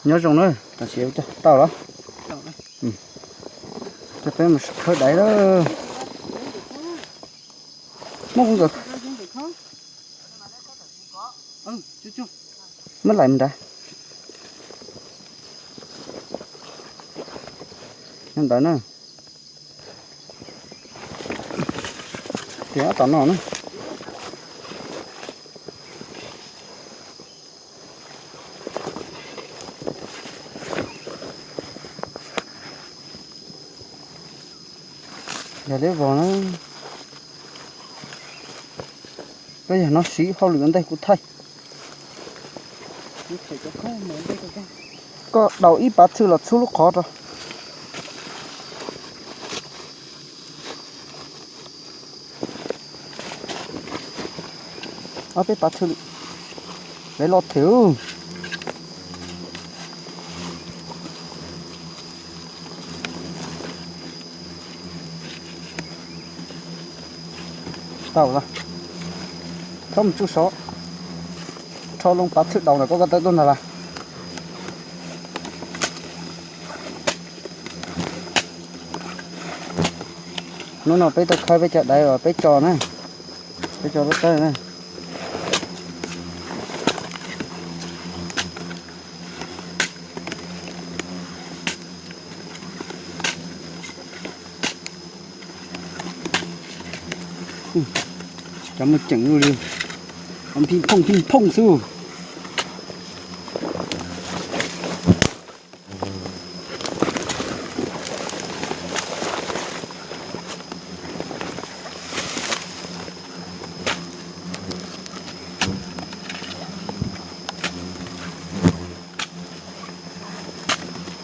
Nyob zoo na, tam sim ua cas tau los? Coj peb mus khawb daiv lawm. Muab kuv nkawd, muab laim mus nrad. Nyob ntawd na. Tias tom no na. Yog liab vog na. Koj yog no siv hauj lwm ua ntej kuv thaij. Koj daus ib pav txhwm los txhub lub qhov rau. Ob peb pav txhwm, peb loj thiab. Tau los, txhob mus tsuj sov, rho loo pav txhwm daus ntawm koj ko taw tuaj ntag las. Hnub no peb tuaj khawb peb cov daiv uas peb tso na, peb tso lub tawb na. Cov muaj ceem luaj li, phij phooj phij phooj xwb.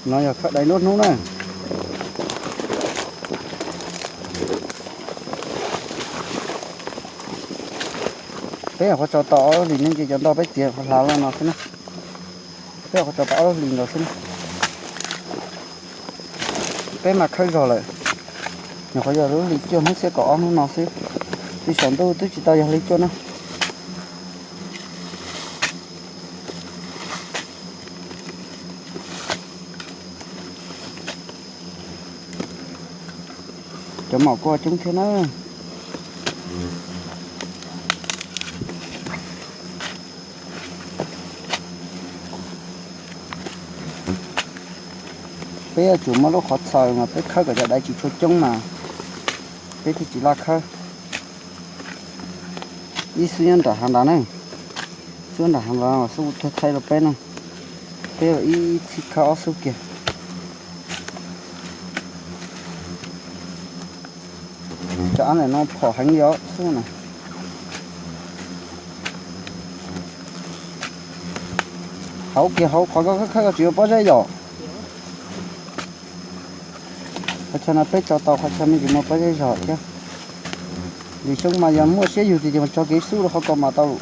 No yog khawb daiv nruab hnub na. Peb nyuam qhuav tso tau ob lub hlis ne, ces cov ntog peb txiav qhuav hlav los no xwb na. Peb nyuam qhuav tso tau ob lub hlis nkaus xwb na. Peb mas khawb zog lawm, nyuam qhuav yog lub hli cuaj hnub xiab kaum ob hnub no xwb, tsis saum ntuj twb tsis tau yog hli cuaj na. Cov maum kuj coob thiab na. Peb yuav tsum muab lub qhov txhaws mas peb khawb kom cov daiv tsis tshua coob mas peb thiaj tsis laj khawb. Ib xub nyob nram hav nrad ne, xub nram hav nrad xub kuv thaij rau peb na. Peb ib txhij khawb ob xub kiag. Cov ab ntawm no phom heev li os xub na. Hauv kiag hauv qhov koj khawb koj tsis yuav pob zeb yom? Qhov chaw no peb tso tau qhov chaw me ntsis muaj pob zeb zog thiab. Lwm xyoo mas yog muaj siab yug tiag ces mus tso kev xub rau qhov ko mas tau lawm.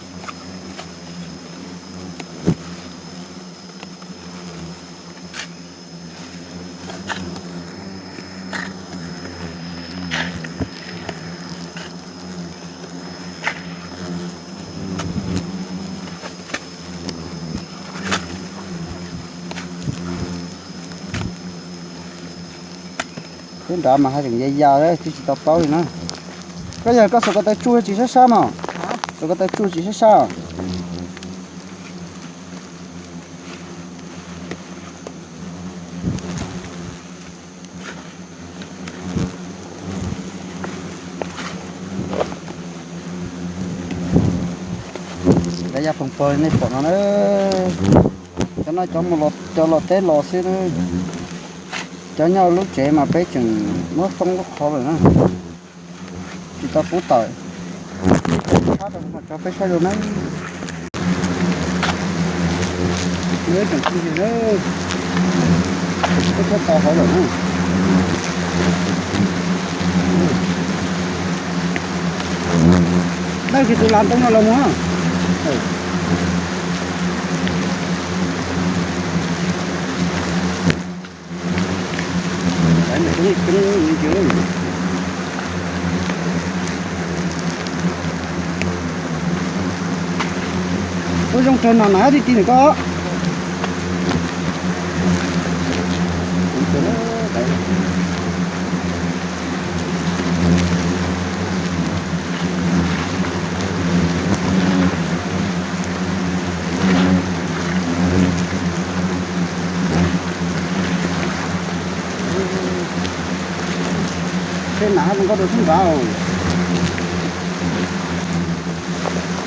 Peb nrad mas haj tseem ya ya twb tsis tau plaub li na. Koj yog koj xuas ko taw tsuj tsis sab sab mas, xuas ko taw tsuj tsis sab sab. Cov ya phoom pawg nej pom no na, cov no cov mus cov los teb los xwb na. Cov nyob lub tsev mas peb tseem muab foob lub qhov lawm na, tsis tau pub tawm. Peb tseem, peb tau hauv lawm na. Dawb kiag tus las ntoo no los mus. Ua zoo raws no na, ti ti nws koj. Tej nam hab zoo nkauj rau sab nrad.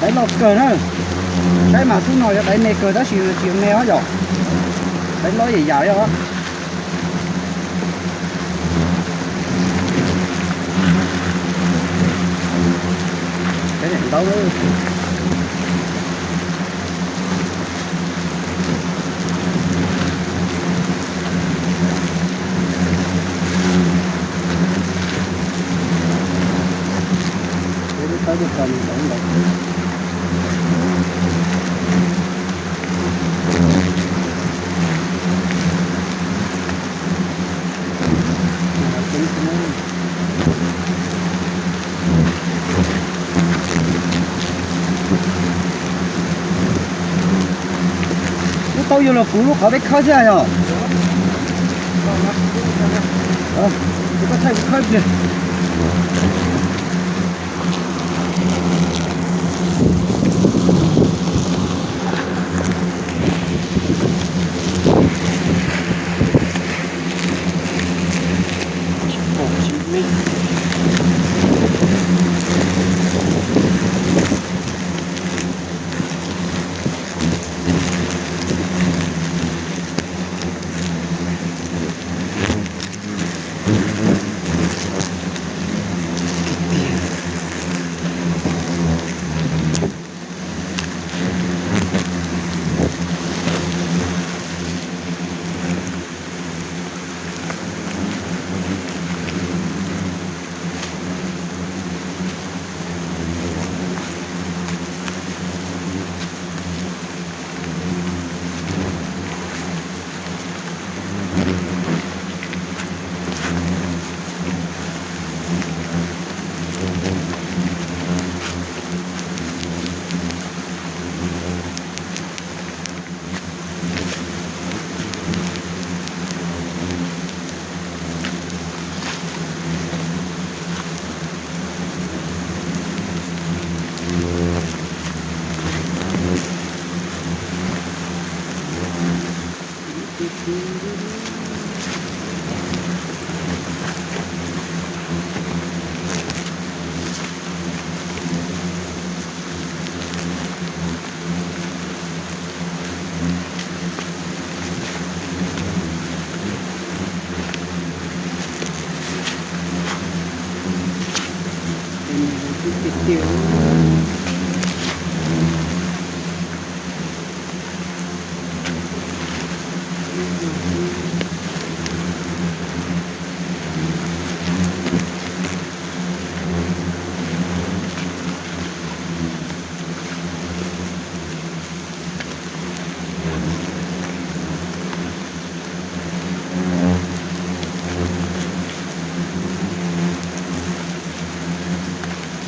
Daiv loj kawg na. Saib mas xub no yog daiv me kawg tab sis tsis me os yom. Daiv loj yam yam os. Ntau. Lub taub yug los kuv lub qhov peb khawb thiab yog. Koj thaij kuv khawb pliag.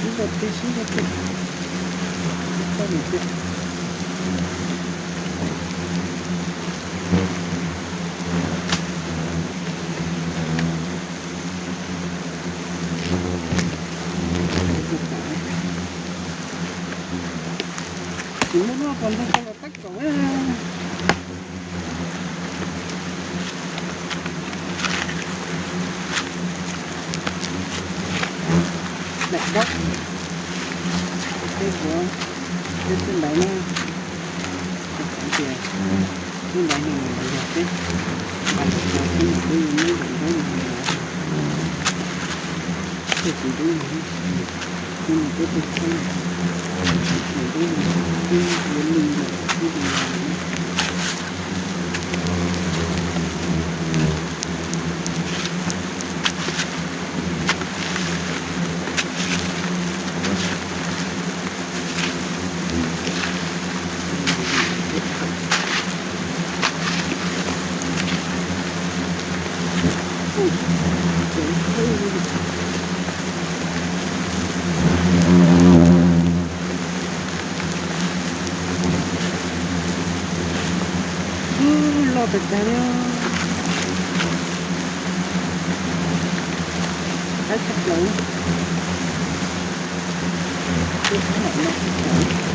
Sib zog tiag, sib zog tiag. Sib txawj mus tiag. Tsis muaj lub qos ntoo rau los tab kaum. Daim dawb, tej kuv, tej tej ntawd na, kuv xav tias tej ntawd no yog peb nqa los tso xwb, peb yuav muab daim dawb no los, tej kuv dub no, kuv no peb tej txheeb, daim dawb no peb yuav lwj lawm xwb li. Loj tas tas li. Tawb tshaj plaws. Tib sab ntawm no tshaj plaws.